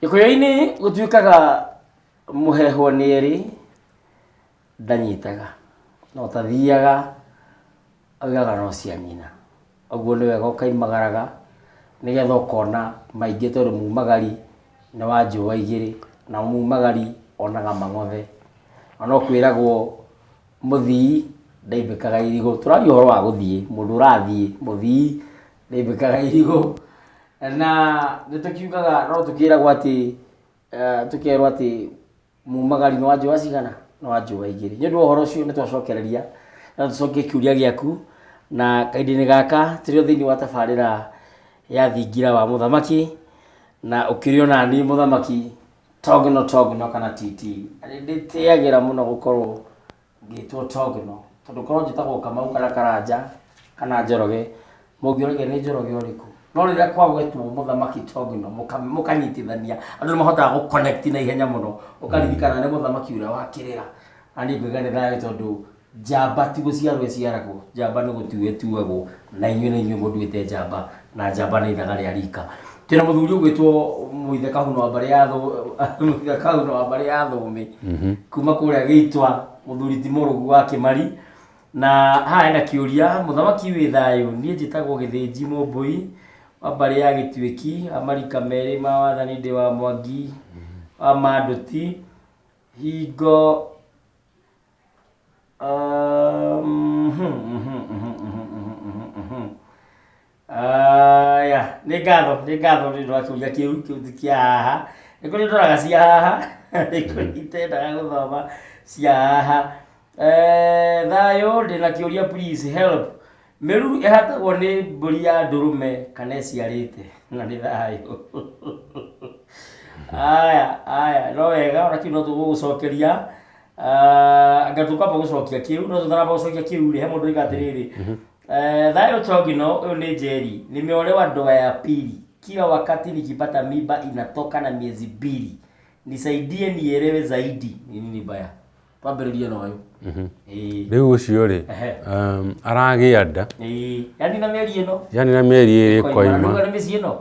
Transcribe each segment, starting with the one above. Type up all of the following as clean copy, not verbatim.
Gĩkũyũ-inĩ gũtuĩkaga mũhehwo nĩ erĩ ndanyitaga, na ũtathiaga augaga no cia nyina. Ũguo nĩ wega ũkaimagaraga nĩgetha ũkona maingĩ tondũ mumagari nĩ wa njũa igĩrĩ na mumagari onaga mang'othe. Na no kwĩragwo mũthii ndaimbĩkaga irigũ. Tũraria ũhoro wa gũthiĩ, mũndũ ũrathiĩ, mũthii ndaimbĩkaga irigũ. Na nĩ tũkiugaga no tũkĩragwo atĩ tũkerwo atĩ mumagari nĩ wa njũa cigana? Nĩ wa njũa igĩrĩ. Nĩ ũndũ wa ũhoro ũcio nĩ twacokereria na tũcokie kĩũria gĩaku na kahinda-inĩ gaka tũrĩ o thĩinĩ wa tabarĩra ya thingira wa mũthamaki na ũkĩrĩ o naniĩ mũthamaki Togno Togno kana TT. Na nĩ ndĩtĩagĩra mũno gũkorwo ngĩtwo Togno tondũ korwo njĩtagwo Kamau kana Karanja kana Njoroge mũngĩũragia nĩ Njoroge ũrĩkũ? No rĩrĩa kwagwetwo mũthamaki Togno mũkanyitithania andũ nĩ mahotaga gũ connect na ihenya mũno ũkaririkana nĩ mũthamaki ũrĩa wa kĩrĩra. Na niĩ ngoiga nĩ thayũ tondũ Njamba ti gũciarwo ĩciaragwo, njamba nĩ gũtuo ĩtuagwo, na inyuĩ nĩ inyuĩ mũnduĩte njamba, na njamba nĩ ithaga rĩa rika. Twĩna mũthuri ũgwĩtwo Mũithe Kahuno wa mbarĩ ya Mũithe Kahuno wa mbarĩ ya Thũũmĩ, kuma kũrĩa Gĩitwa, mũthuri ti mũrũgu wa Kĩmari. Na haha hena kĩũria, mũthamaki wĩ thayũ, niĩ njĩtagwo Gĩthĩnji Mũmbũi wa mbarĩ ya Gĩtuĩki, a marika merĩ ma wathani ndĩ wa Mwangi wa Manduti, hingo Aya, nĩ ngatho, nĩ ngatho nĩ ũndũ wa kĩũria kĩu, kĩu ti kĩa haha. Nĩ kũrĩ ndoraga cia haha, nĩ kũrĩ itendaga gũthoma cia haha. Thayũ, ndĩna kĩũria please help. Mĩruru ĩhatagwo nĩ mbũri ya ndũrũme kana ĩciarĩte? Na nĩ thayũ. Aya, aya, no wega ona kĩu no tũgũgũcokeria. Ah, anga tũkwamba gũcokia kĩu no tũtanamba gũcokia kĩu rĩ he mũndũ oiga atĩrĩrĩ thayũ Togino ũyũ nĩ Njeri nimeolewa ndoa ya pili kila wakati nikipata mimba inatoka na miezi mbili nisaidie nielewe zaidi ni nini baya twambĩrĩrie na ũyũ. Ĩĩ. Rĩu ũcio rĩ, Ehe. aragĩa nda. Ĩĩ. Yani na mĩeri ĩno yani na mĩeri ĩrĩ ĩkoima. ĩkoima. Nĩ mĩciĩ ĩno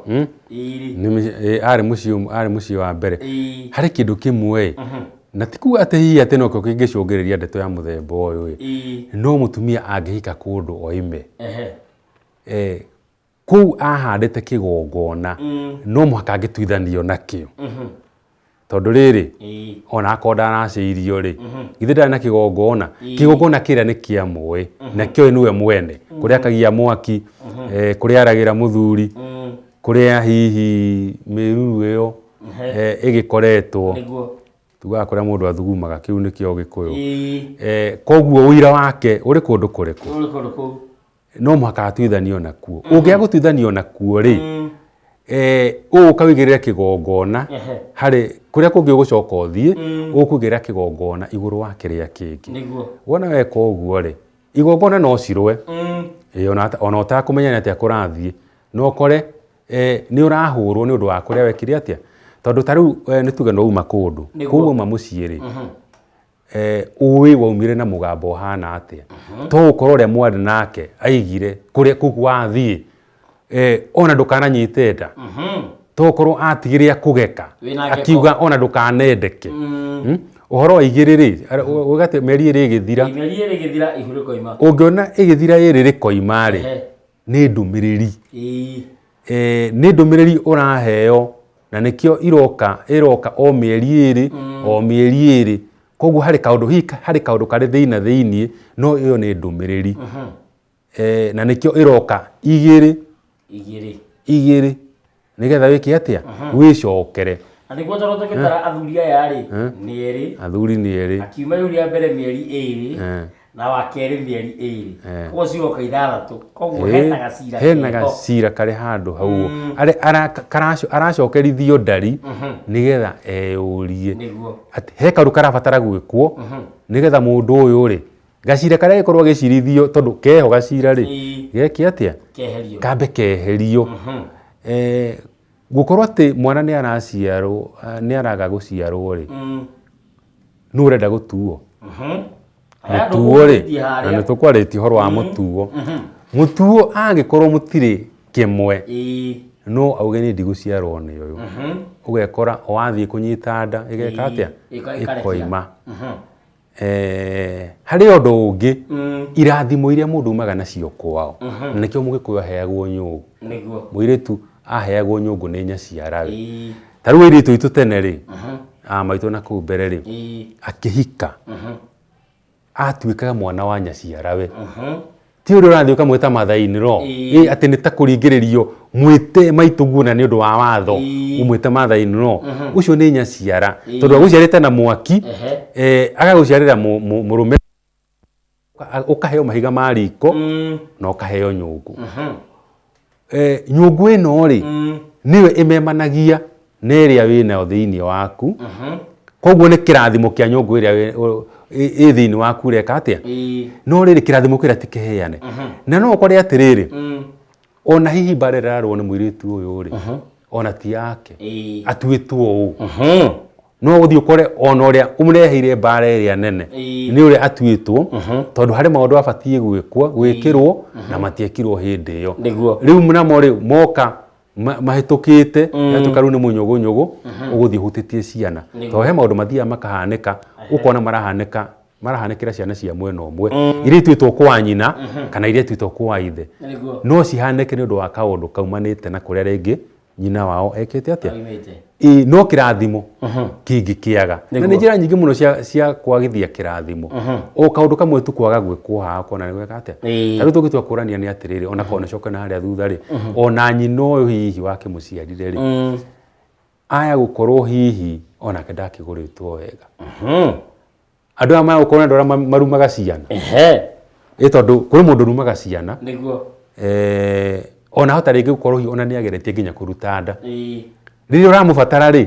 ĩrĩ. Nĩ arĩ mũciĩ arĩ mũciĩ wa mbere. Ĩĩ. Harĩ kĩndũ kĩmwe ĩ, na ti kuga atĩ hihi atĩ nokĩo kĩngĩcũngĩrĩria ndeto ya mũthemba ũyũ ĩ, no mũtumia angĩhika kũndũ oime, kũu ahandĩte kĩgongona no mũhaka angĩtuithanio nakĩo. Tondũ rĩrĩ, ona akorwo ndaracĩirio rĩ, githĩ ndarĩ na kĩgongona? Kĩgongona kĩrĩa nĩ kĩa mũĩ, na kĩoĩ nĩwe mwene, kũrĩa akagia mwaki, kũrĩa aragĩra mũthuri, kũrĩa hihi mĩruru ĩyo ĩgĩkoretwo. Nĩguo. Tugaga kũrĩa mũndũ athugumaga, kĩu nĩkĩo Gĩkũyũ. Koguo ũira wake ũrĩ kũndũ kũrĩkũ? Ũrĩ kũndũ kũu. No mũhaka atuithanio nakuo. Ũngĩaga gũtuithanio nakuo rĩ, ũgũka ũigĩrĩre kĩgongona harĩ kũrĩa kũngĩ ũgũcoka ũthiĩ, ũkũigĩrĩra kĩgongona igũrũ wa kĩrĩa kĩngĩ. Nĩguo. Wona weka ũguo rĩ, igongona no cirũe. Ĩĩ, ona ũtakũmenya nĩ atĩa kũrathiĩ, no ũkore nĩ ũrahũrwo nĩ ũndũ wa kũrĩa wekire atĩa. Tondũ ta rĩu nĩ tuge nĩ wauma kũndũ, kũu wauma mũciĩ rĩ, ũĩ waumire na mũgambo ũhana atĩa. To gũkorwo ũrĩa mwarĩ nake aigire kũrĩa kũu wathiĩ, ona ndũkananyite nda. To gũkorwo atigire akũgeka, Wĩna ngeko. akiuga ona ndũkanendeke. Ũhoro wa igĩrĩ rĩ, uga atĩ mĩeri ĩrĩ ĩgĩthira. Mĩeri ĩrĩ ĩgĩthira ihu rĩkoima. Ũngĩona ĩgĩthira ĩrĩ rĩkoima rĩ, nĩ ndũmĩrĩri. Nĩ ndũmĩrĩri ũraheo na nĩkĩo iroka ĩroka o mĩeri ĩrĩ, o mĩeri ĩrĩ. Koguo harĩ kaũndũ hihi harĩ kaũndũ karĩ thĩna thĩiniĩ, no ĩyo nĩ ndũmĩrĩri. Na nĩkĩo ĩroka igĩrĩ. Igĩrĩ. Igĩrĩ. Nĩgetha wĩke atĩa? Wĩcokere. Na nĩguo tondũ tũgĩtara athuri aya rĩ, nĩ erĩ. Athuri nĩ erĩ. Akiuma ihu rĩa mbere mĩeri ĩrĩ, na wa kerĩ mĩeri ĩrĩ. Koguo cigoka ithathatũ. Koguo hena gacira Hena keho. gacira karĩ handũ hau. Aracokerithio ndari nĩgetha eyũrie. Nĩguo. Atĩ he kaũndũ karabatara gwĩkwo nĩgetha mũndũ ũyũ rĩ, gacira karĩa gĩkorwo gĩcirithio tondũ keho gacira rĩ, geke atĩa? Keherio. Kambe keherio. Gũkorwo atĩ mwana nĩ araciarwo, nĩ araga gũciarwo rĩ, nũ ũrenda gũtuo? Mũtuo rĩ, na nĩ tũkwarĩtie ũhoro wa mũtuo. Mũtuo angĩkorwo mũtirĩ kĩmwe, No auge niĩ ndigũciarwo nĩ ũyũ, ũgekora o wathiĩ kũnyita nda ĩgeka atĩa? Ĩkarekia. Ĩkoima. Harĩ ũndũ ũngĩ, irathimo iria mũndũ umaga nacio kwao, na nĩkĩo Mũgĩkũyũ aheagwo nyũngũ. Mũirĩtu aheagwo nyũngũ nĩ nyaciarawe. Ta rĩu airĩtu aitũ tene rĩ, a maitũ na kũu mbere rĩ, akĩhika atuĩkaga mwana wa nyaciarawe. Ti ũrĩa ũrathiĩ ũkamwĩta mother in law. Ĩ, atĩ nĩ ta kũringĩrĩrio mwĩte maitũguo na nĩ ũndũ wa watho ũmwĩte mother in law. Ũcio nĩ nyaciara tondũ agũciarĩte na mwaki, agagũciarĩra mũrũme, ũkaheo mahiga ma riko na ũkaheo nyũngũ. Nyũngũ ĩno rĩ, nĩyo ĩmemanagia na ĩrĩa wĩnayo thĩinĩ waku. Koguo nĩ kĩrathimo kĩa nyũngũ ĩrĩa ĩ thĩinĩ waku ũreka atĩa? No rĩrĩ, kĩrathimo kĩrĩa ti kĩheane. Na no ũkore atĩrĩrĩ, ona hihi mbara ĩrĩa ĩrarũo nĩ mũirĩtu ũyũ rĩ, ona ti yake, atuĩtwo ũũ. No ũthiĩ ũkore ona ũrĩa ũmũreheire mbara ĩrĩa nene nĩ ũrĩa atuĩtwo, tondũ harĩ maũndũ abatiĩ gwĩkwo, gwĩkĩrwo na matiekirwo hĩndĩ ĩyo. Rĩu namo rĩ, moka mahĩtũkĩte, yatuĩka rĩu nĩ mũnyũgũnyũgũ ũgũthiĩ ũhutĩtie ciana. Tondũ he maũndũ mathiaga makahanĩka, ũkona marahanĩka, marahanĩkĩra ciana cia mwena ũmwe, iria ituĩtwo kwa nyina kana iria ituĩtwo kwa ithe. No cihanĩke nĩ ũndũ wa kaũndũ kaumanĩte na kũrĩa rĩngĩ nyina wao ekĩte atĩa? Aumĩte. Ĩĩ, no kĩrathimo kĩngĩkĩaga. Na nĩ njĩra nyingĩ mũno cia kwagithia kĩrathimo. O kaũndũ kamwe tu kwaga gwĩkwo haha ũkona nĩ gweka atĩa? Ta rĩu tũngĩtua kũrania nĩ atĩrĩrĩ, ona korwo nĩ coke na harĩa thutha rĩ, ona nyina ũyũ hihi wakĩmũciarire rĩ, aya gũkorwo hihi onake ndakĩgũrĩtwo wega. Andũ aya magũkorwo nĩ andũ arĩa marumaga ciana. Ĩ tondũ kũrĩ mũndũ ũrumaga ciana. Ona hota rĩngĩ gũkorwo hihi ona nĩ ageretie nginya kũruta nda. Rĩrĩa ũramũbatara rĩ,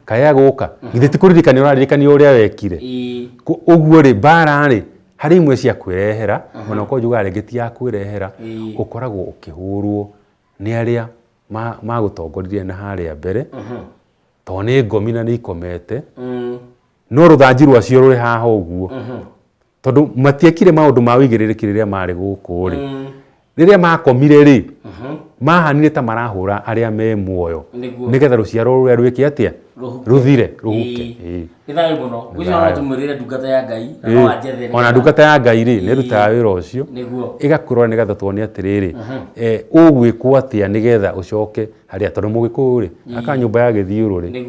kaĩ agũka? Githĩ ti kũririkania ũraririkania ũrĩa wekire? Ũguo rĩ, mbara rĩ, harĩ imwe cia kwĩrehera, ona okorwo njugaga rĩngĩ ti ya kwĩrehera, ũkoragwo ũkĩhũrwo nĩ arĩa magũtongoririe na harĩa mbere, tondũ nĩ ngomi na nĩ ikomete, no rũthanju rwacio rũrĩ haha ũguo. Tondũ matiekire maũndũ ma ũigĩrĩrĩki rĩrĩa marĩ gũkũ rĩ, rĩrĩa makomire rĩ, mahanire ta marahũra arĩa me muoyo, nĩgetha rũciaro rũrĩa rwĩke atĩa? Rũthire, rũhuke. Nĩ thayũ mũno. Ngwĩciria no tũmwĩrĩre ndungata ya Ngai, na no anjethe. Ona ndungata ya Ngai rĩ, nĩ ĩrutaga wĩra ũcio. Ĩgakũrora nĩgetha tuone atĩrĩrĩ, ũgwĩkwo atĩa nĩgetha ũcoke harĩa, tondũ Mũgĩkũyũ rĩ, aka nyũmba ya gĩthiũrũrĩ.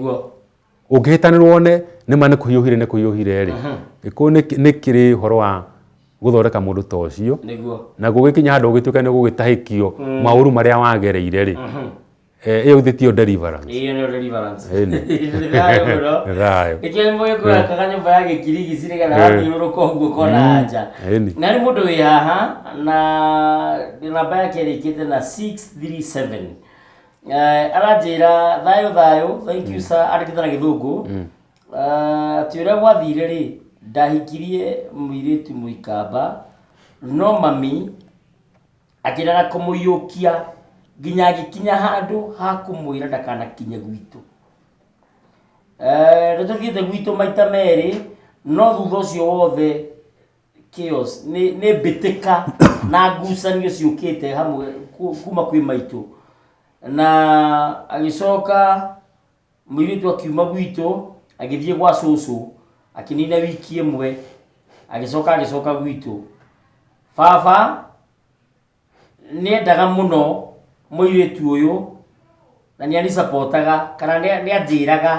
Ũngĩhĩtanĩrwo wone nĩma nĩ kũhiũhire nĩ kũhiũhire rĩ, Gĩkũyũ nĩ kĩrĩ ũhoro wa gũthondeka mũndũ ta ũcio. Na gũgĩkinya handũ ũgĩtuĩka nĩ ũgũgĩtahĩkio maũru marĩa wagereire rĩ, ĩyo githĩ tiyo deliverance? Ĩyo nĩyo deliverance. Ĩni. Nĩ thayũ mũno. Nĩ thayũ. Nĩkĩo mũgĩkũyũ akaga nyũmba ya gĩkirigicĩ nĩgetha wathiũrũrũka ũguo ũkona anja. Ĩni. Na nĩ mũndũ wĩ haha na namba yake ĩrĩkĩte na 637. Aranjĩra thayũ thayũ, thank you sir, andĩkĩte na gĩthũngũ. Atĩ ũrĩa gwathire rĩ, ndahikirie mũirĩtu mũikamba, no mami akĩrega kũmũiyũkia nginya agĩkinya handũ ha kũmwĩra ndakanakinye gwitũ. Nĩ tũthiĩte gwitũ maita merĩ, no thutha ũcio wothe chaos, nĩ mbĩtĩka na ngucanio ciũkĩte hamwe kuma kwĩ maitũ. Na agĩcoka mũirĩtu akiuma gwitũ agĩthiĩ gwa cũcũ akĩnina wiki ĩmwe, agĩcoka agĩcoka gwitũ. Baba nĩendaga mũno mũirĩtu ũyũ na nĩ anicapotaga kana nĩ anjĩraga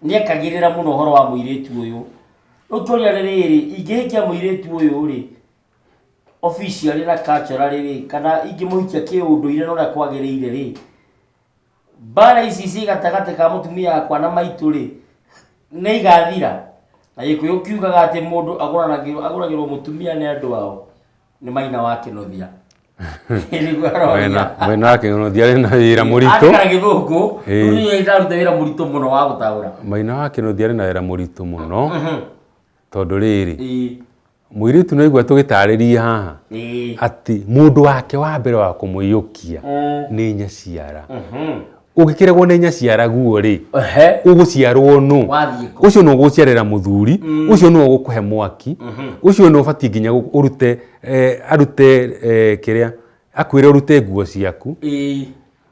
nĩ ekagĩrĩra mũno ũhoro wa mũirĩtu ũyũ. Rĩu kĩũria nĩ rĩrĩ, ingĩhikia mũirĩtu ũyũ rĩ, officially na culturally rĩ, kana ingĩmũhikia kĩũndũire na ũrĩa kwagĩrĩire rĩ, mbara ici ciĩ gatagatĩ ka mũtumia wakwa na maitũ rĩ, nĩ igathira? Na Gĩkũyũ kiugaga atĩ mũndũ agũragĩrwo mũtumia nĩ andũ ao. Nĩ Maina wa Kĩnuthia. Nĩguo aroria. Maina wa Kĩnuthia arĩ na wĩra mũritũ. Andĩka na gĩthũngũ. Rĩu niĩ ndaruta wĩra mũritũ mũno wa gũtaũra. Maina wa Kĩnuthia arĩ na wĩra mũritũ mũno. Tondũ rĩrĩ, mũirĩtu no aigua tũgĩtarĩria haha atĩ mũndũ wake wa mbere wa kũmũiyũkia nĩ nyaciara. Ũngĩkĩregwo nĩ nyaciara guo rĩ, ũgũciarwo nũ? Wathiĩ kũ? Ũcio nĩ ũgũciarĩra mũthuri, ũcio nĩ ũgũkũhe mwaki, ũcio nĩ ũbatiĩ nginya ũrute, arute kĩrĩa, akwĩre ũrute nguo ciaku.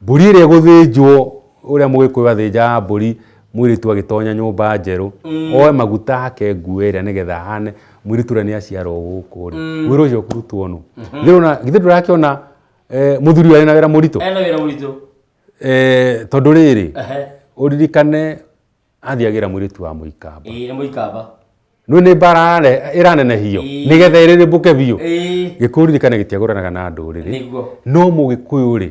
Mbũri ĩrĩa ĩgũthĩnjwo, ũrĩa Mũgĩkũyũ athĩnjaga mbũri mũirĩtu agĩtonya nyũmba njerũ, oe maguta hake nguo ĩrĩa nĩgetha ahane mũirĩtu ũrĩa nĩ aciarwo gũkũ rĩ, wĩra ũcio ũkũrutwo nũ? Githĩ ndũrakĩona mũthuri ũyũ arĩ na wĩra mũritũ? Ena wĩra mũritũ. Tondũ rĩrĩ, ũririkane athiagĩra mũirĩtu wa Mũikamba. Ĩĩ nĩ Mũikamba. Nĩ nĩ mbara ĩranenehio nĩgetha ĩrĩrĩmbũke biũ. Gĩkũyũ ririkane gĩtiagũranaga na ndũrĩrĩ. Nĩguo. No Mũgĩkũyũ rĩ,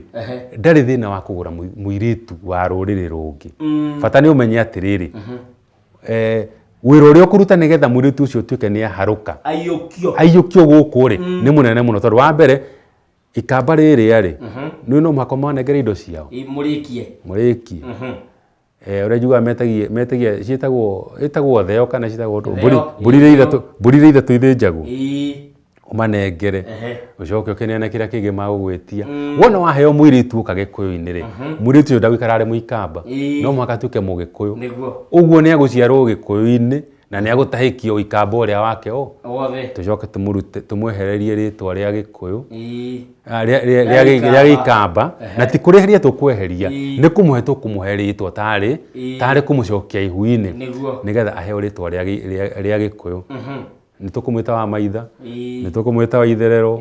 ndarĩ thĩna wa kũgũra mũirĩtu wa rũrĩrĩ rũngĩ. Bata nĩ ũmenye atĩrĩrĩ, wĩra ũrĩa ũkũruta nĩgetha mũirĩtu ũcio ũtuĩke nĩ aharũka, Aiyũkio. Aiyũkio gũkũ rĩ, nĩ mũnene mũno tondũ wa mbere ikamba rĩrĩa rĩ, nĩ no mũhaka ũmanengere indo ciao. Mũrĩkie. Mũrĩkie. Ũrĩa njugaga metagie metagia ciĩtagwo ĩtagwo theo kana ciĩtagwo ndũ? Mbũri mbũri iria ithatũ mbũri iria ithatũ ithĩnjagwo. Ũmanengere. Ũcoke ũkĩneane kĩrĩa kĩngĩ magũgwĩtia. Wona waheo mũirĩtu oka gĩkũyũ-inĩ rĩ, mũirĩtu ũyũ ndagũikara arĩ mũikamba. No mũhaka atuĩke mũgĩkũyũ. Ũguo nĩ egũciarwo gĩkũyũ-inĩ na nĩ agũtahĩkio ikamba ũrĩa wake o. Wothe. Tũcoke tũmũrute tũmwehererie rĩtwa rĩa gĩkũyũ. Rĩa rĩa rĩa gĩikamba na ti kũrĩheria tũkweheria, nĩ kũmũhe tũkũmũhe rĩtwa tarĩ tarĩ kũmũcokia ihu-inĩ nĩgetha aheo rĩtwa rĩa rĩa gĩkũyũ. Nĩ tũkũmwĩta wa maitha, nĩ tũkũmwĩta wa itherero,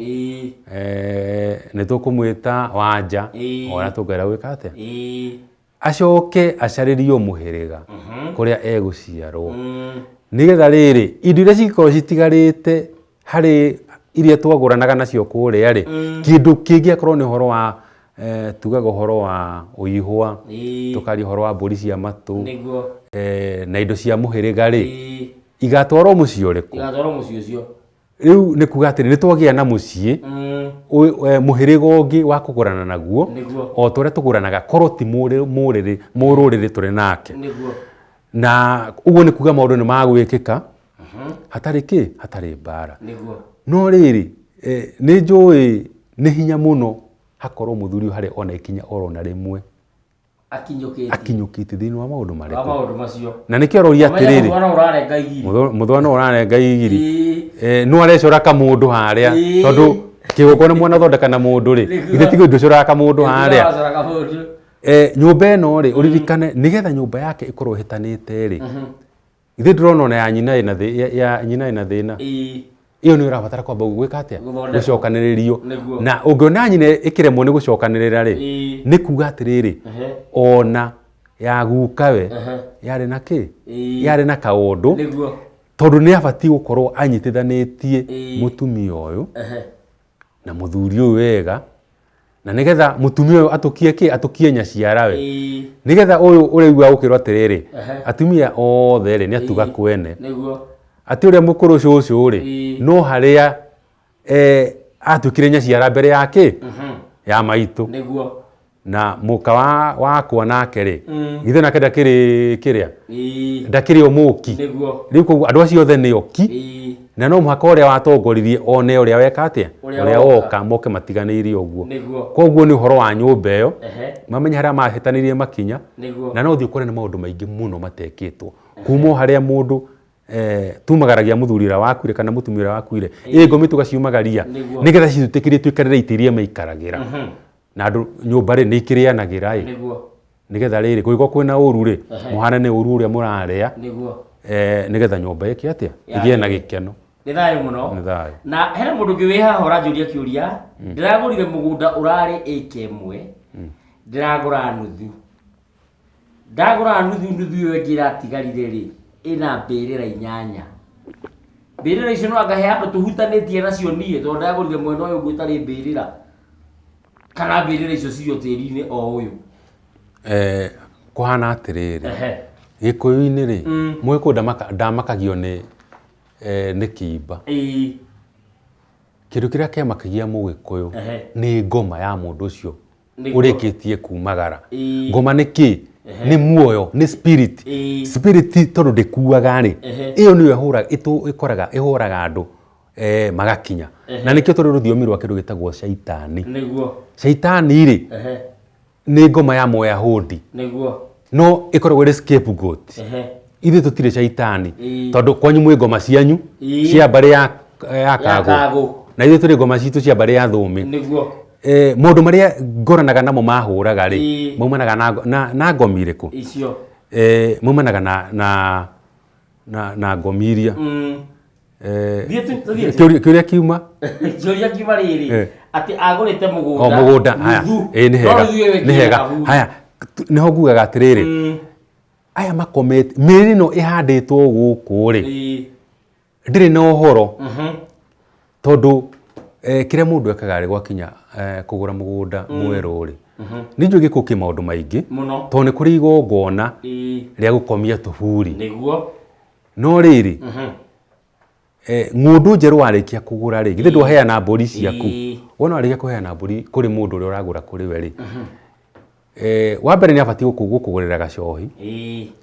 nĩ tũkũmwĩta wanja, ona tũngĩenda gwĩka atĩa. Acoke acarĩrio mũhĩrĩga kũrĩa egũciarwo, nĩgetha rĩrĩ, indo iria cingĩkorwo citigarĩte harĩ iria twagũranaga nacio kũrĩa rĩ, kĩndũ kĩngĩ akorwo nĩ ũhoro wa tugaga ũhoro wa ũihwa, tũkaria ũhoro wa mbũri cia matũ, na indo cia mũhĩrĩga rĩ, igatwarwo mũciĩ ũrĩkũ? Igatwarwo mũciĩ ũcio. Rĩu nĩ kuga atĩrĩ, nĩ twagĩa na mũciĩ, mũhĩrĩga ũngĩ wa kũgũrana naguo, o ta ũrĩa tũgũranaga korwo ti mũrĩrĩ mũrũrĩrĩ tũrĩ nake. Na ũguo nĩ kuga maũndũ nĩ magwĩkĩka hatarĩ kĩ, hatarĩ mbara. No rĩrĩ, nĩ njũĩ nĩ hinya mũno hakorwo mũthuri ũyũ harĩ ona ikinya orona rĩmwe Akinyũkĩtie. Akinyũkĩtie thĩinĩ wa maũndũ Wa marĩkũ? Maũndũ macio. Na nĩkĩo aroria Ũmenye atĩrĩrĩ, mũthwa no ũrarenga igiri. Mũthwa no ũrarenga igiri. No arecora kamũndũ harĩa, tondũ kĩgongona mwana thondeka na mũndũ rĩ, githĩ ti ndũcoraga kamũndũ harĩa? Ũracora kamũndũ. Nyũmba ĩno rĩ, ũririkane nĩgetha nyũmba yake ĩkorwo ĩhĩtanĩte rĩ, Githĩ ndũrona ona ya nyina ĩna thĩ, ya, ya nyina ĩna thĩna? Ĩyo nĩyo ĩrabatara kwamba gwĩka atĩa? Gũthondekwo. Gũcokanĩrĩrio. Nĩguo. Na ũngĩona nyina ĩkĩremwo nĩ gũcokanĩrĩra rĩ, nĩ kuga atĩrĩrĩ, ona ya gukawe yarĩ na kĩ? Yarĩ na kaũndũ. Nĩguo. Tondũ nĩ abatiĩ gũkorwo anyitithanĩtie mũtumia ũyũ na mũthuri ũyũ wega, na nĩgetha mũtumia ũyũ atũkie kĩ? Atũkie nyaciarawe. Nĩgetha ũyũ ũraigua gũkĩrwo atĩrĩrĩ, atumia othe rĩ, nĩ atuga kwene. Atĩ ũrĩa mũkũrũ cũcũ rĩ, no harĩa atuĩkire nyaciara mbere ya kĩ? Ya maitũ. Na mũka wakwa nake rĩ, githĩ nake ndakĩrĩ kĩrĩa? Ndakĩrĩ o mũki. Rĩu koguo andũ acio othe nĩ oki. Na no mũhaka ũrĩa watongoririe one ũrĩa weka atĩa? Ũrĩa Ũrĩa woka. woka moke matiganĩirie ũguo. Koguo nĩ ũhoro wa nyũmba ĩyo, mamenye harĩa mahĩtanĩirie makinya, na no ũthiĩ ũkore nĩ maũndũ maingĩ mũno matekĩtwo. Kuma o harĩa mũndũ tumagaragia mũthuri ũrĩa wakuire kana mũtumia ũrĩa wakuire, ĩ ngomi tũgaciumagaria nĩgetha citwĩtĩkĩrie tũikarĩre itĩ iria maikaragĩra. Na andũ nyũmba rĩ, nĩ ikĩrĩanagĩra ĩ. Nĩgetha rĩrĩ, kũngĩkorwo kwĩna ũru rĩ, mũhane nĩ ũru ũrĩa mũrarĩa, nĩgetha nyũmba ĩke atĩa? Ĩgĩe na gĩkeno. Nĩ thayũ mũno. Nĩ thayũ. Na hena mũndũ ũngĩ wĩ haha ũranjũria kĩũria, ndĩragũrire mũgũnda ũrarĩ ĩka ĩmwe, ndĩragũra nuthu. Ndagũra nuthu, nuthu ĩyo ĩngĩ ĩratigarire rĩ, ĩna mbĩrĩra inyanya. Mbĩrĩra icio no anga he handũ tũhutanĩtie nacio niĩ, tondũ ndagũrire mwena ũyũ ũngĩ ũtarĩ mbĩrĩra. Kana mbĩrĩra icio cirĩ o tĩri-inĩ o ũyũ. Kũhana atĩrĩrĩ, Gĩkũyũ-inĩ rĩ, Mũgĩkũyũ ndamakagio nĩ nĩ kĩimba. Kĩndũ kĩrĩa kĩamakagia Mũgĩkũyũ nĩ ngoma ya mũndũ ũcio ũrĩkĩtie kumagara. Ngoma nĩ kĩ? Nĩ muoyo, nĩ spirit. Spirit tondũ ndĩkuaga rĩ, ĩyo nĩyo ĩkoraga ĩhũraga andũ magakinya. Na nĩkĩo tũrĩ rũthiomi rwa kĩndũ gĩtagwo caitani. Caitani rĩ, nĩ ngoma ya Mũyahudi. No ĩkoragwo ĩrĩ scapegoat. Ithuĩ tũtirĩ caitani. Tondũ kwanyu mwĩ ngoma cianyu cia mbarĩ ya Ya Kagũ. Kagũ. Na ithuĩ tũrĩ ngoma citũ cia mbarĩ ya Thũũmĩ. Maũndũ marĩa ngoranaga namo mahũraga rĩ, maumanaga na ngomi irĩkũ? Icio. Maumanaga na ngomi iria. Thiĩ tu, tũthiĩ tu. Kĩũria kiuma. Kĩũria kiuma rĩrĩ, atĩ agũrĩte mũgũnda. O mũgũnda, haya. Nuthu. Ĩĩ, nĩ No hega. rĩu ithuĩ Nĩ wĩkĩrĩte hega. kaburi. Haya, nĩho ngugaga atĩrĩrĩ, aya makomete, mĩrĩ ĩno ĩhandĩtwo gũkũ rĩ, ndĩrĩ na ũhoro. Tondũ kĩrĩa mũndũ ekaga rĩ, gwakinya kũgũra mũgũnda mwerũ rĩ, nĩ njũĩ gĩkũ kĩ maũndũ maingĩ. Mũno. Tondũ nĩ kũrĩ igongona rĩa gũkomia tũburi. Nĩguo. No rĩrĩ, ng'ũndũ njerũ warĩkia kũgũra rĩ, githĩ ndwaheana mbũri ciaku? Wona warĩkia kũheana mbũri kũrĩ mũndũ ũrĩa ũragũra kũrĩ we rĩ, wa mbere nĩ abatiĩ gũkũgũrĩra gacohi,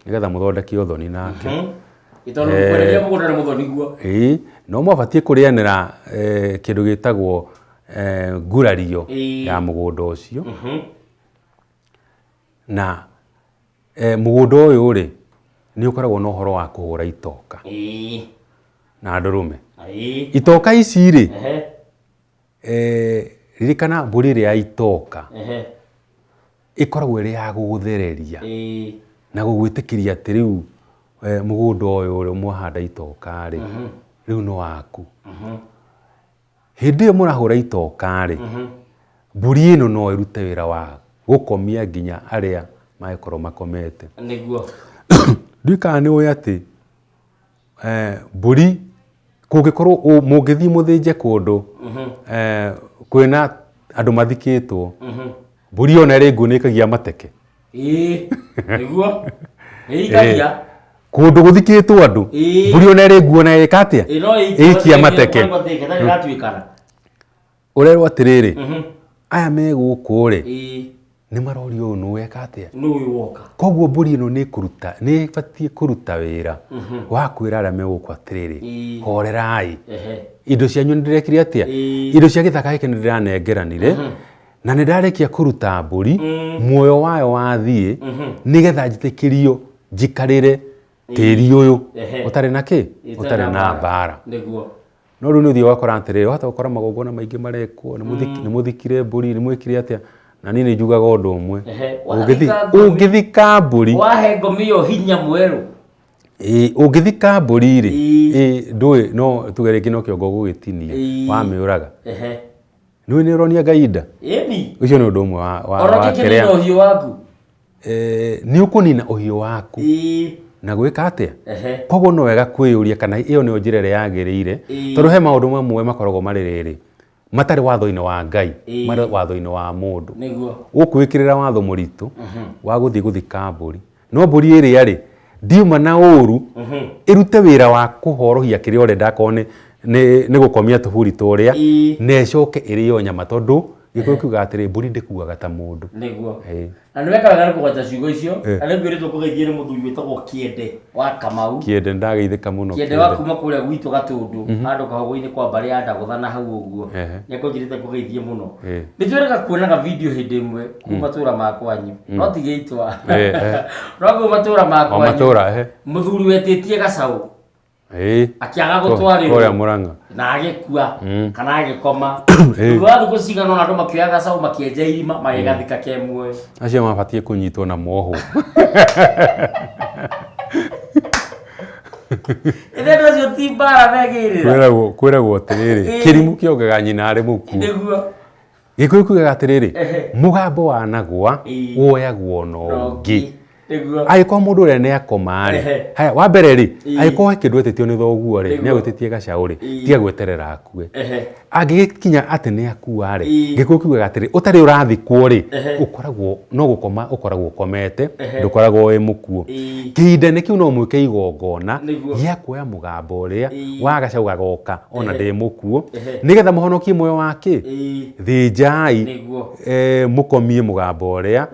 nĩgetha mũthondeke ũthoni nake. Tondũ kwenderia mũgũnda nĩ mũthoni guo. Ĩĩ, no mwabatiĩ kũrĩanĩra kĩndũ gĩtagwo ngurario ya mũgũnda ũcio. Na mũgũnda ũyũ rĩ, nĩ ũkoragwo na ũhoro wa kũhũra itoka. Na ndũrũme. Itoka ici rĩ, ririkana mbũri ĩrĩa ya itoka, ĩkoragwo ĩrĩ ya gũgũthereria. Na gũgwĩtĩkĩria atĩ rĩu mũgũnda ũyũ rĩ, mwahanda itoka rĩ, rĩu nĩ waku. Hĩndĩ ĩyo mũrahũra itoka rĩ, mbũri ĩno no ĩrute wĩra wa gũkomia nginya arĩa mangĩkorwo makomete. Nĩguo. Ndiũĩ kana nĩ ũĩ atĩ mbũri kũngĩkorwo mũngĩthiĩ mũthĩnje kũndũ kwĩna andũ mathikĩtwo, mbũri ona ĩrĩ nguũ nĩ ĩkagia mateke. Ĩĩ, nĩguo. Nĩ ikagia. Kũndũ gũthikĩtwo andũ, mbũri ona ĩrĩ nguũ ona ĩka atĩa? Ĩĩ, no ĩikie Ĩikia mateke. mateke, ĩtarĩ ĩratuĩkana. Ũrerwo atĩrĩrĩ, aya me gũkũ rĩ, nĩ marorio ũyũ nũ eka atĩa? Nũ ũyũ woka? Koguo mbũri ĩno nĩ ĩkũruta, nĩ ĩbatiĩ kũruta wĩra wa kwĩra arĩa me gũkũ atĩrĩrĩ, horerai. Indo cianyu nĩ ndĩrekire atĩa? Indo cia gĩthaka gĩkĩ nĩ ndĩranengeranire, na nĩ ndarĩkia kũruta mbũri, muoyo wayo wathiĩ, nĩgetha njĩtĩkĩrio njikarĩre tĩri ũyũ ũtarĩ na kĩ? Ũtarĩ na mbara. Nĩguo. No rĩu nĩ ũthiaga ũgakora atĩrĩrĩ, wahota gũkora magongona maingĩ marekwo, nĩ mũthikire mbũri, nĩ mwĩkire atĩa, na niĩ nĩ njugaga ũndũ ũmwe. Wathika mbũri. Ũngĩthika mbũri. Wahe ngomi ĩyo hinya mwerũ. Ĩĩ, ũngĩthika mbũri rĩ, ĩĩ, ndũĩ, no tuge rĩngĩ no kĩongo ũgũgĩtinia, wamĩũraga. Nĩũĩ nĩ ũronia Ngai nda? Ĩni. Ũcio nĩ ũndũ ũmwe Ona wa ũngĩkĩnina kĩrĩa. ũhiũ waku. Nĩ ũkũnina ũhiũ waku. Na gwĩka atĩa? Koguo no wega kwĩyũria kana ĩyo nĩyo njĩra ĩrĩa yagĩrĩire, tondũ he maũndũ mamwe makoragwo marĩ rĩrĩ, matarĩ watho-inĩ wa Ngai, marĩ watho-inĩ wa mũndũ. Ũkwĩkĩrĩra watho mũritũ wa gũthiĩ gũthika mbũri, no mbũri ĩrĩa rĩ, ndiuma na ũru, ĩrute wĩra wa kũhorohia kĩrĩa ũrenda akorwo nĩ gũkomia tũburi tũrĩa, na ĩcoke ĩrĩo nyama, tondũ Gĩkũyũ kiugaga atĩrĩ, mbũri ndĩkuaga ta mũndũ. Nĩguo. Na nĩ weka wega nĩ kũgweta ciugo icio. Na nĩ ngwĩrĩtwo kũgeithio nĩ mũthuri wĩtagwo Kĩende wa Kamau. Kĩende, nĩ ndageithĩka mũno. Kĩende wa kuma kũrĩa gwitũ Gatũndũ, handũ kahũgũ-inĩ kwa mbarĩ ya Ndagũtha na hau ũguo. Nĩ akũnjĩrĩte ngũgeithie mũno. Nĩ twĩrĩga kuonaga video hĩndĩ ĩmwe kuu matũra ma kwanyu. No ti gĩitwa. No kuu matũra ma O kwanyu. matũra, ehe. Mũthuri wetĩtie gacaũ. Ĩĩ. Akĩaga gũtwarĩrwo. Kũrĩa Mũrang'a. Na agĩkua kana agĩkoma. Thutha wa thikũ cigana ũna andũ makĩoya gacaũ makĩenja irima magĩgathika ke muoyo. Acio mabatiĩ kũnyitwo na moho. Ithe andũ acio ti mbara megĩrĩra. Kwĩragwo kwĩragwo atĩrĩrĩ, kĩrimũ kĩongaga nyina arĩ mũkuũ. Nĩguo. Gĩkũyũ kiugaga atĩrĩrĩ, mũgambo wanagwa woyagwo na ũngĩ. Nĩguo. Angĩkorwo mũndũ ũrĩa nĩ akoma rĩ, haya wa mbere rĩ, angĩkorwo he kĩndũ etĩtio nĩ thoguo rĩ, nĩ agwĩtĩtie gacaũ rĩ, tiga gweterera akue. Angĩgĩkinya atĩ nĩ akua rĩ, Gĩkũyũ kiugaga atĩrĩ, ũtarĩ ũrathikwo rĩ, ũkoragwo no gũkoma ũkoragwo ũkomete, ndũkoragwo wĩ mũkuũ. Kĩhinda-inĩ kĩu no mwĩke igongona gĩa kuoya mũgambo ũrĩa wa gacaũ gagoka ona ndĩ mũkuũ, nĩgetha mũhonokie muoyo wa kĩ? Thĩnjai, mũkomie mũgambo ũrĩa,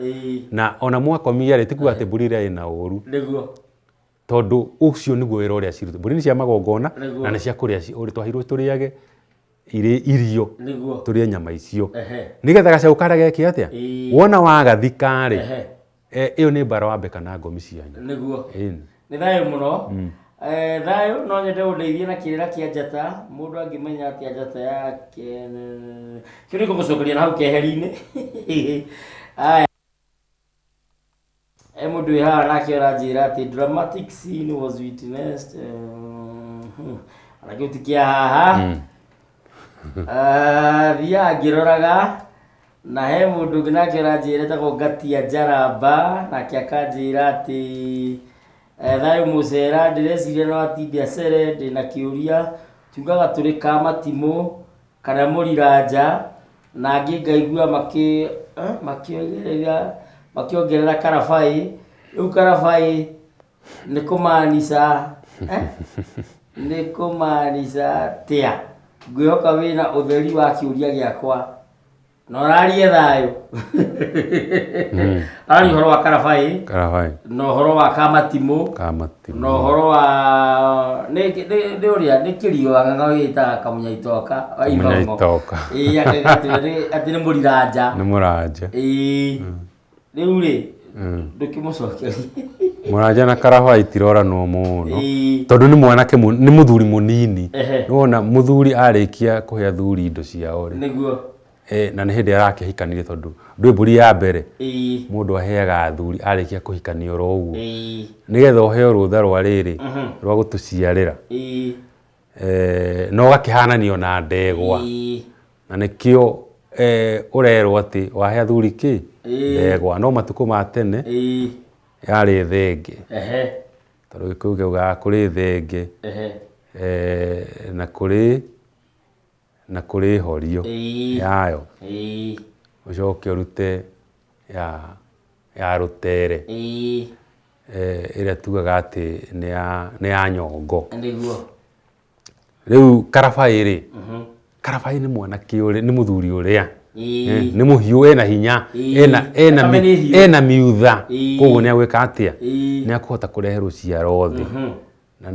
na ona mwakomia rĩ, ti kuga atĩ mbũri ĩrĩa ĩna ũru. Tondũ ũcio nĩguo wĩra ũrĩa cirutagwo. Mbũri nĩ cia magongona na nĩ cia kũrĩa, twaheirwo tũrĩage irĩ irio, tũrĩe nyama icio. Nĩgetha gacaũ karĩa geke atĩa? Wona wagathika rĩ, ĩyo nĩ mbara wambeka na ngomi cianyu. Nĩ thayũ mũno. Thayũ, no nyende ũndeithie na kĩrĩra kĩa njata. Mũndũ angĩmenya atĩa njata yake? Kĩu nĩ ngũgũcokeria na hau keheri-inĩ. Aya. He mũndũ wĩ haha nake ũranjĩra atĩ dramatic scene was witnessed. Ona kĩu ti kĩa haha. Ah, thiaga ngĩroraga na he mũndũ ũngĩ nake ũranjĩra etagwo Ngatia Njaramba, nake akanjĩra atĩ thayũ mũcera, ndĩreciria no atinde acere, ndĩna kĩũria, tugaga tũrĩ ka matimũ kana mũriranja, na angĩ ngaigua makĩongerera makĩongerera karabai, rĩu karabai nĩ kũmaanica nĩ kũmaanica atĩa? Ngwĩhoka wĩna ũtheri wa kĩũria gĩakwa na ũrarie thayũ. Araria ũhoro wa karabai Karabai. Na ũhoro wa kamatimũ. Kamatimũ. Na ũhoro wa nĩ ũrĩa nĩ kĩrio wang'ang'a wĩtaga kamunyaitoka wa Ibaũng'o. Kamunyaitoka. Ĩĩ, atĩ nĩ mũriranja. Nĩ mũranja. Ĩĩ, rĩu rĩ, ndũkĩmũcokerie. Mũranja na karabai itiroranwo mũno. Ĩĩ. Tondũ nĩ mwanake nĩ mũthuri mũnini. Nĩwona mũthuri arĩkia kũhe athuri indo ciao rĩ, Nĩguo. Na nĩ hĩndĩ arakĩhikanire, tondũ ndwĩ mbũri ya mbere Ĩĩ. Mũndũ aheaga athuri arĩkia kũhikania oro ũguo, Ĩĩ. nĩgetha ũheo rũtha rwa rĩrĩ rwa gũtũciarĩra, na ũgakĩhananio na ndegwa, Ĩĩ. na nĩkĩo ũrerwo atĩ wahe athuri kĩ Ĩĩ. ndegwa. No matukũ ma tene Ĩĩ. yarĩ thenge, Ehe. Tondũ Gĩkũyũ kĩaugaga kũrĩ thenge, na kũrĩ horio Ĩĩ. yayo, Ĩĩ. Ũcoke ũrute ya rũtere, Ĩĩ. ĩrĩa tugaga atĩ nĩ ya nyongo. Nĩguo. Rĩu karabai rĩ, karabai nĩ mwanake ũrĩa nĩ mũthuri ũrĩa Ĩĩ. nĩ mũhiũ, ena hinya, Ĩĩ. ena Thakame nĩ hiũ. ena miutha. Ĩĩ. Koguo nĩ agwĩka atĩa? Ĩĩ. Nĩ akũhota kũrehe rũciaro thĩ, na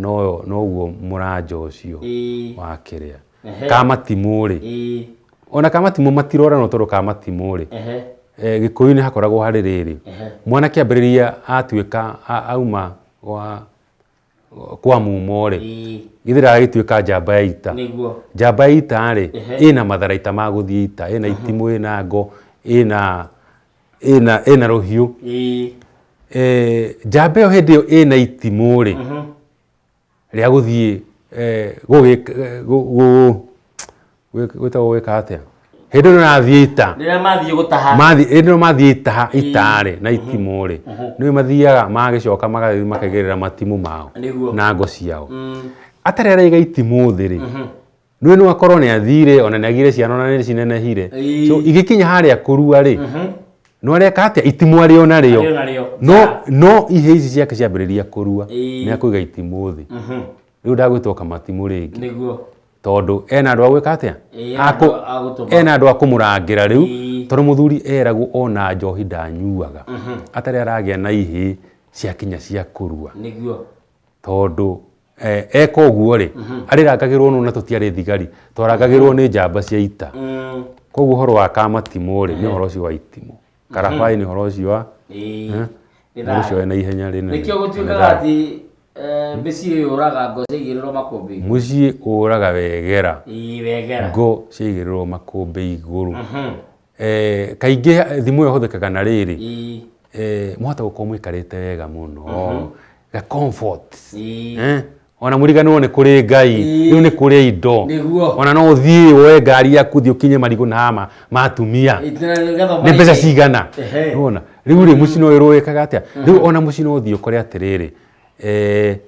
noguo mũranja ũcio Ĩĩ. wa kĩrĩa Ehe. kamatimũ rĩ, Ĩĩ. ona kamatimũ matiroranwo, tondũ kamatimũ rĩ, Ehe. Gĩkũyũ-inĩ hakoragwo harĩ rĩrĩ, Ehe. mwanake ambĩrĩria atuĩka auma kwa mumo rĩ, Ĩĩ. githĩ ndagagĩtuĩka njamba ya ita? Nĩguo. Njamba ya ita rĩ, Ehe. ĩna matharaita ma gũthiĩ ita, ĩna itimũ, ĩna ngo, ĩna rũhiũ. Ĩĩ. Njamba ĩyo hĩndĩ ĩyo ĩna itimũ rĩ, rĩa gũthiĩ gwĩtagwo gwĩka atĩa hĩndĩ ĩyo rathiĩ ita? Rĩrĩa mathiĩ gũtaha. Mathiĩ hĩndĩ ĩyo mathiĩ ita ita-rĩ na itimũ rĩ, nĩwe mathiaga magĩcoka magathiĩ makaigĩrĩra matimũ mao Nĩguo. na ngo ciao. Atarĩ araiga itimũ thĩ rĩ, nĩwe no akorwo nĩ athire, ona nĩ agire ciana, ona nĩ cinenehire. Ĩĩ. So igĩkinya harĩa kũrua rĩ, no areka atĩa? Itimũ arĩ o narĩo. Arĩ o narĩo. No ihĩ ici ciake ciambĩrĩria kũrua, nĩ akũiga itimũ thĩ. Rĩu ndagwĩtwo kamatimũ rĩngĩ, Nĩguo. Tondũ ena andũ a gwĩka atĩa? Ĩĩ, ena andũ a gũtũma. Ena andũ a kũmũrangĩra rĩu, tondũ mũthuri eragwo ona njohi ndanyuaga atarĩ aragĩa na ihĩ ciakinya cia kũrua, Nĩguo. Tondũ eka ũguo rĩ, arĩrangagĩrwo nũ? Na tũtiarĩ thigari, twarangagĩrwo nĩ njamba cia ita. Koguo ũhoro wa kamatimũ rĩ, nĩ ũhoro ũcio wa itimũ, karabai nĩ ũhoro ũcio wa Ĩĩ. Nĩ ũhoro ũcio thayũ. wĩna ihenya rĩnene. Nĩkĩo Na nĩ gũtuĩkaga thayũ. atĩ mĩciĩ yũraga ngo ciaigĩrĩrwo makũmbĩ. Mũciĩ ũraga wegera Ĩĩ, wegera. Ngo ciaigĩrĩrwo makũmbĩ igũrũ. Kaingĩ thimũ ĩyo ĩhũthĩkaga na rĩrĩ, Ĩĩ. Mwahota gũkorwo mũikarĩte wega mũno ga comfort, Ona mũriganĩrwo nĩ kũrĩ Ngai. Rĩu nĩ kũrĩ indo. Nĩguo. Ona no ũthiĩ woe ngari yaku, ũthiĩ ũkinye marigũ na ma atumia, nĩ mbeca cigana. Ehe. Nĩwona rĩu rĩ, mũciĩ no wĩrwo wĩkaga atĩa rĩu? Ona mũciĩ no ũthiĩ ũkore atĩrĩrĩ,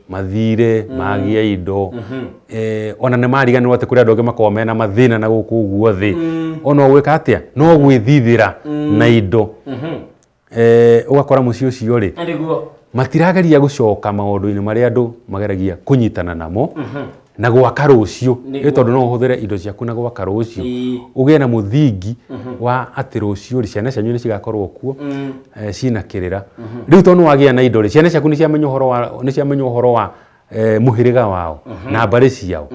mathire magĩa indo, ona nĩ mariganĩrwo atĩ kũrĩ andũ angĩ makoragwo mena mathĩna na gũkũ ũguo thĩ. Ona ũgwĩka atĩa, no gwĩthithĩra na indo, ũgakora mũciĩ ũcio rĩ, Nĩguo. Matirageria gũcoka maũndũ-inĩ marĩa andũ mageragia kũnyitana namo na gwaka rũciũ. Nĩguo. Ĩ tondũ no ũhũthĩre indo ciaku na gwaka rũciũ, ũgĩe na mũthingi wa atĩ rũciũ rĩ, ciana cianyu nĩ cigakorwo kuo, cina kĩrĩra. Rĩu tondũ nĩ wagĩa na indo rĩ, ciana ciaku nĩ ciamenya ũhoro wa mũhĩrĩga wao na mbarĩ ciao,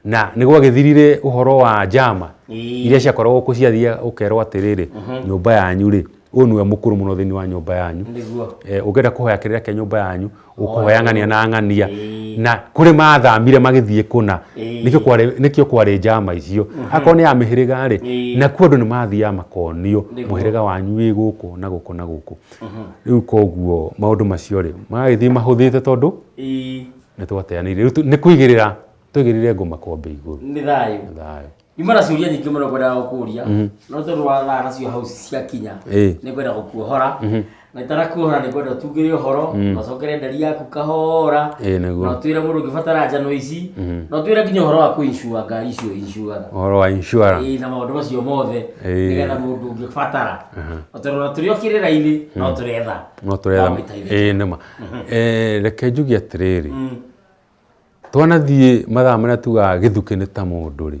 na nĩ gwagĩthirire ũhoro wa njama iria ciakoragwo kũ ciathia ũkerwo atĩrĩrĩ, nyũmba yanyu rĩ. Ũyũ nĩwe mũkũrũ mũno thĩinĩ wa nyũmba yanyu. Nĩguo. Ũngĩenda kũhoya kĩrĩra kĩa nyũmba yanyu, ũkũhoya ng'ania na ng'ania. Ĩĩ. Na kũrĩ mathamire magĩthiĩ kũna. Ĩĩ. Nĩkĩo kwarĩ njama icio. Akorwo nĩ ya mĩhĩrĩga rĩ, Ĩĩ. nakuo andũ nĩ mathiaga makonio Nĩguo. mũhĩrĩga wanyu wĩ gũkũ na gũkũ na gũkũ. Rĩu koguo maũndũ macio rĩ, magagĩthiĩ mahũthĩte tondũ Ĩĩ. nĩ twateanĩirie. Rĩu nĩ kũigĩrĩra twaigĩrĩire ngũma kombe igũrũ. Nĩ thayũ. Thayũ. Nyuma na ciũria nyingĩ mũno ngwendaga gũkũria, no tondũ wa thaa nacio hau ciakinya, Ĩĩ. nĩ ngwenda gũkuohora, na itanakuohora nĩ ngwenda ũtungĩre ũhoro, na ũcokere ndari yaku kahora, Ĩĩ, nĩguo. na ũtwĩre mũndũ ũngĩbatara njano ici, na ũtwĩre nginya ũhoro wa kũ-insure ngari icio insure. Ũhoro wa insurance. Ĩĩ, na maũndũ macio mothe, Ĩĩ. nĩgetha mũndũ ũngĩbatara. O tondũ ona tũrĩ o kĩrĩra-inĩ, no tũretha. No tũretha. Wa gwĩteithĩka. Ĩĩ nĩma. Reke njuge atĩrĩrĩ, twanathiĩ mathaa marĩa tugaga gĩthukĩ nĩ ta mũndũ rĩ,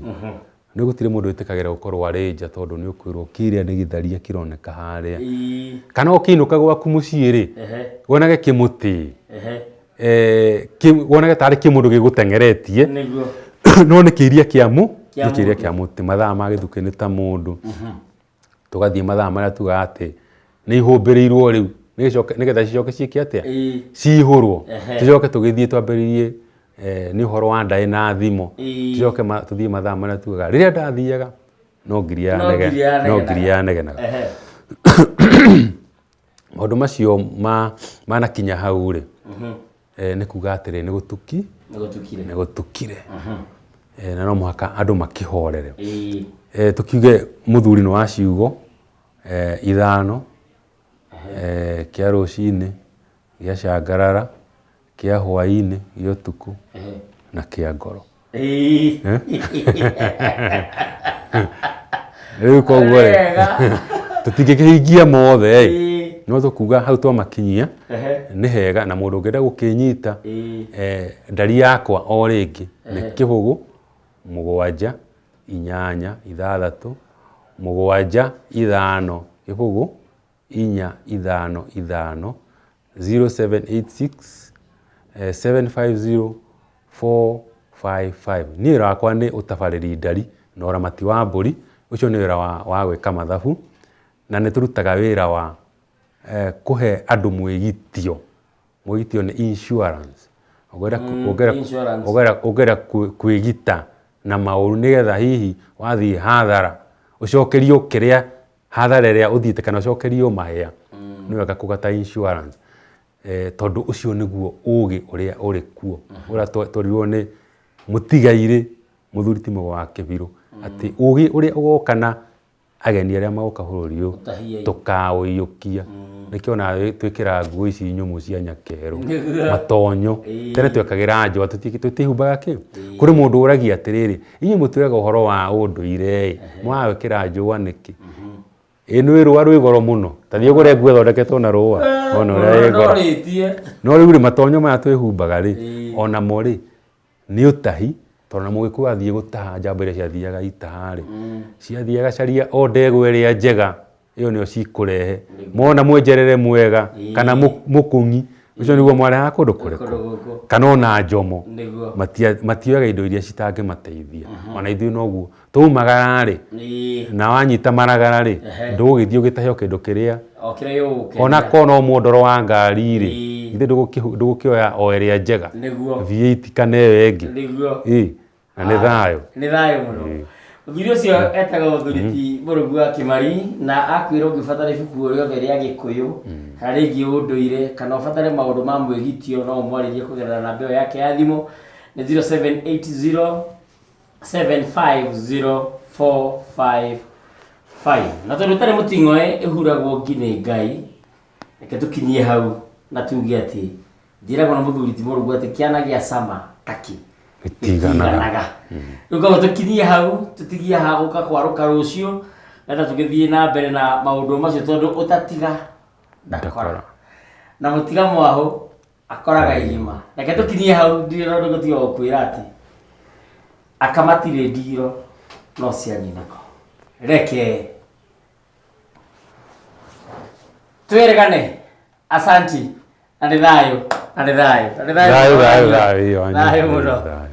nĩ gũtirĩ mũndũ wĩtĩkagĩra gũkorwo arĩ nja tondũ nĩ ũkwĩrwo kĩrĩa nĩ gĩtharia kĩroneka harĩa. Ĩĩ. Kana ũkĩinũka gwaku mũciĩ rĩ, Ehe. wonage kĩmũtĩ, Ehe. wonage tarĩ kĩmũndũ gĩgũteng'eretie. Nĩguo. No nĩ kĩiria kĩa mũ, Kĩa nĩ kĩiria mũndũ. kĩa mũtĩ. Mathaa ma gĩthukĩ nĩ ta mũndũ. Tũgathiĩ mathaa marĩa tugaga atĩ nĩ ihũmbĩrĩirwo rĩu, nĩgetha cicoke ciĩke atĩa? Ĩĩ. Cihũrwo. Ehe. Tũcoke tũgĩthiĩ twambĩrĩrie nĩ ũhoro wa ndaĩ na thimo. Ĩĩ. Tũcoke tũthiĩ mathaa marĩa tugaga rĩrĩa ndathiaga no ngiria No ngiria no ngiria yanegenaga. Ehe. Maũndũ macio manakinya hau rĩ, nĩ kuga atĩrĩ, nĩ gũtuki, Nĩ gũtukire. nĩ gũtukire. Na no mũhaka andũ makĩhorere. Ĩĩ. Tũkiuge mũthuri nĩ wa ciugo ithano, kĩa rũcinĩ, gĩa cangarara, kĩa hwainĩ, gĩa ũtukũ, na kĩa ngoro. Ĩĩ. Rĩu koguo rĩ, Wega. tũtingĩkĩhingia mothe ĩ, Ĩĩ. no tũkuga hau twamakinyia Ehe. nĩ hega, na mũndũ ũngĩenda gũkĩnyita, Ĩĩ. ndari yakwa o rĩngĩ nĩ 0 7 8 6 7 5 0 4 5 5 0786 750 455. Niĩ wĩra wakwa nĩ ũtabarĩri ndari na ũramati wa mbũri, ũcio nĩ wĩra wa gwĩka mathabu, na nĩ tũrutaga wĩra wa kũhe andũ mwĩgitio. Mwĩgitio nĩ insurance. Insurance. Ũngĩenda kwĩgita na maũru nĩgetha hihi wathiĩ hathara ũcokerio kĩrĩa hathara ĩrĩa ũthiĩte kana ũcokerio mahĩa, nĩ wega kũgata insurance. Tondũ ũcio nĩguo ũgĩ ũrĩa ũrĩ kuo, ũrĩa twerirwo nĩ mũtigairĩ mũthuri ti Mũgo wa Kĩbirũ, atĩ ũgĩ ũrĩa ũgoka na ageni arĩa magoka bũrũri ũyũ Ũtahie. tũkaũiyũkia. Nĩkĩo ona twĩkĩraga nguo ici nyũmũ cia nyakerũ, Nĩguo. matonyo. Ĩĩ. Tene twekagĩra njũa, tũtihumbaga kĩ? Kũrĩ mũndũ ũragia atĩrĩrĩ, inyuĩ mũtwĩraga ũhoro wa ũndũire ĩ, mũragwĩkĩra njũa nĩkĩ? Ĩ nĩ rũa rwĩ goro mũno, ta thiĩ ũgũre nguo ĩthondeketwo na rũa, wone ũrĩa ĩ goro. Norĩtie. No rĩu rĩ, matonyo maya twĩhumbaga rĩ, Ĩĩ. onamo rĩ, nĩ ũtahi, tondũ na mũgĩkũyũ athiĩ gũtaha njamba iria ciathiaga itaha rĩ, ciathiaga caria o ndegwa ĩrĩa njega, ĩyo nĩyo cikũrehe. Mona mwenjerere mwega, kana mũkũng'i, ũcio nĩguo mwarehaga kũndũ kũrĩkũ? Kũndũ gũkũ. Kana ona njomo. Nĩguo. Matioyaga indo iria citangĩmateithia. Ona ithuĩ noguo. Twaumagara rĩ, Ĩĩ. na wanyita maragara rĩ, Ehe. ndũgũgĩthiĩ ũgĩtahe o kĩndũ kĩrĩa. O kĩrĩa gĩgũgũkenia. Ona korwo no mwondoro wa ngari rĩ, Ĩĩ. githĩ ndũgũkĩoya o ĩrĩa njega. Nĩguo. V8 kana ĩyo ĩngĩ. Nĩguo. Ĩĩ. Na nĩ thayũ. Nĩ thayũ mũno. Mũthuri ũcio etagwo mũthuri ti Mũrũgu wa Kĩmari, na akwĩra ũngĩbatara ibuku o rĩothe rĩa Gĩkũyũ, kana rĩngĩ ũndũire, kana ũbatare maũndũ ma mwĩgitio, no ũmwarĩrie kũgerera namba ĩyo yake ya thimũ, nĩ 0780 750 455. Na tondũ ũtarĩ mũting'oe ĩhuragwo ngi nĩ Ngai, reke tũkinyie hau na tuge atĩ njĩragwo na mũthuri ti Mũrũgu atĩ kĩana gĩa cama takĩ Gĩtiganaga. Rĩu koguo tũkinyie hau, tũtigie haha gũka kwarũka rũciũ, nĩgetha tũgĩthiĩ na mbere na maũndũ macio tondũ ũtatiga ndakora. Ndakora. Na mũtiga mwahũ akoraga irima. Reke tũkinyie hau, ndirĩ na ũndũ ngũtiga gũkwĩra atĩ aka matirĩ ndigiro no cia nyinako. Reke twĩrĩgane. Asanti. Na nĩ thayũ, na nĩ thayũ, na nĩ thayũ. Thayũ, thayũ, thayũ, Thayũ mũno. Thayũ.